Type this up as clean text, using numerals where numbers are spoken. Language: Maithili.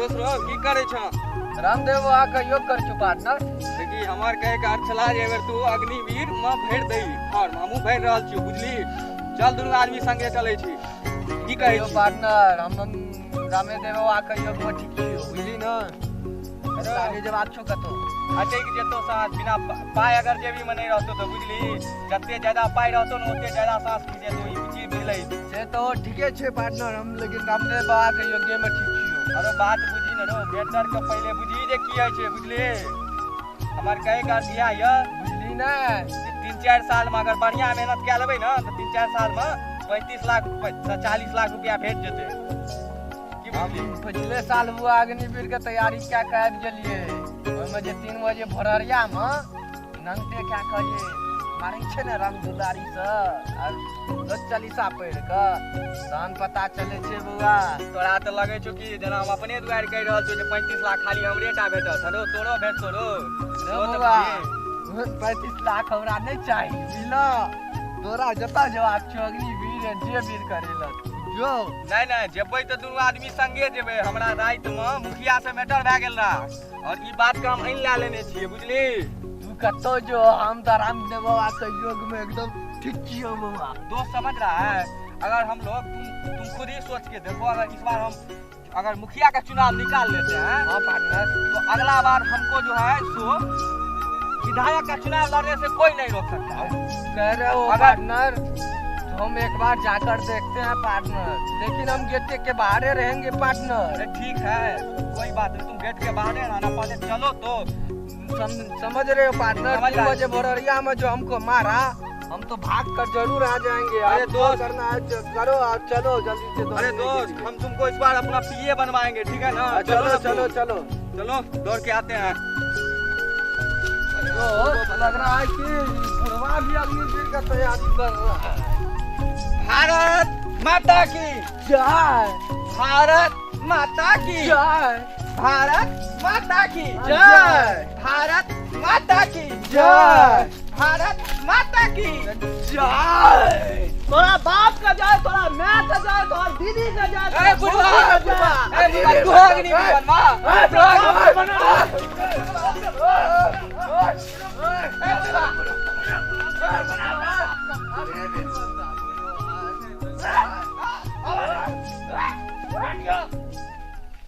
दोस्त रो की करै छ? रामदेव बाबा के योग कर छु पार्टनर। देखी, हमर कहे के अर्थ छला जे एबेर तू अग्निवीर में भरि दही फॉर्म, हमहूँ भरि रहल छियौ, बुझली? चल, दुनू आदमी संगे चलै छी, की कहै यौ छी? पार्टनर, हम रामदेव बाबा के योग में ठीक छियौ, बुझली न? साले जवाब छौ कतौ अटकि जेतौ साँस। बिना पाइ अगर जेबी में नहि रहतौ तऽ बुझली, जते ज्यादा पाइ रहतौ ने, ओते ज्यादा साँस खिचेतौ, ई चीज बुझलही? से तो ठीके छै पार्टनर, हम लेकिन रामदेव बाबा के योग्य में ठीक छियौ। अरे बात बुझी ने रो, बेटर के पहिले बुझी जे की होइ छै, बुझली? हमर कहे के अर्थ इएह यऽ बुझली ने जे 3-4 साल में अगर बढ़िया मेहनत कए लेबै ने, तऽ 3-4 साल में 35 लाख से 40 लाख रुपया भेट जेतै, की हम बुझली? पिछले साल हुआ अग्निवीर के तैयारी कए के आबि गेलियै। ओहिमे जे 3 बजे भोरहरिया मे नंगटे कए के जे मारै छै ने राम दुलारी से आ रोज चालीसा पढ़ि कऽ, तहन पता चलै छै बौआ। तोरा तऽ लगै छौ कि जेना हम अपने दुआरि कहि रहल छियौ जे 35 लाख खाली हमरे टा भेटत। हेलो, तोरो भेटतौ रो। रे सेहो तऽ बौआ, बुझही। 35 लाख हमरा नहि चाही, बुझल? तोरा जतऽ जबाक छौ, अग्निवीर जे वीर करेलक जो। नहि नहि, जेबै तऽ दुनू आदमी संगे जेबै। हमरा रातिमे मुखिया से मैटर भए गेल रहा और ई बात के हम आनि लए लेने छियै, बुझली? तू कतौ जो, हम तऽ रामदेव बाबा के योग में एकदम ठीक छियौ बौआ। दोस्त, समझ रहा है? अगर हम लोग तुम खुद ही सोच के देखो, अगर इस बार हम अगर मुखिया का चुनाव निकाल लेते हैं हाँ पार्टनर, तो अगला बार हमको जो है सो विधायक का चुनाव लड़ने से कोई नहीं रोक सकता है। कह रहे हो? पार्टनर, तो हम एक बार जाकर देखते हैं पार्टनर, लेकिन हम गेट के बाहर रहेंगे पार्टनर। अरे ठीक है, कोई बात नहीं, तुम गेट के बाहर रहना, पहले चलो तो। समझ रहे हो पार्टनर? समझ तीन रहा है। बजे भोररिया में जो हमको मारा, हम तो भाग कर जरूर आ जाएंगे। अरे आप जो दोस्त। करना है जो करो, आप चलो जल्दी से अरे दौड़ने के दोस्त, लिए। हम तुमको इस बार अपना पीए बनवाएंगे, ठीक है ना? हाँ, चलो। ना चलो। तुम। चलो। चलो, दौड़ के आते हैं। दोस्त, लग रहा है कि बुढ़वा भी अग्निवीर का तैयारी कर रहा है। भारत माता की जय। भारत माता की जय। भारत माता की जय। भारत माता की जय। भारत माता की जय। तोरा बाप का जय, तोरा my का जय, तोरा दीदी का जय, ए तोरा बुढ़वा, मौसी का जय। ए बुढ़वा, तू अग्निवीर बनवा। ए, तू अग्निवीर बनवा।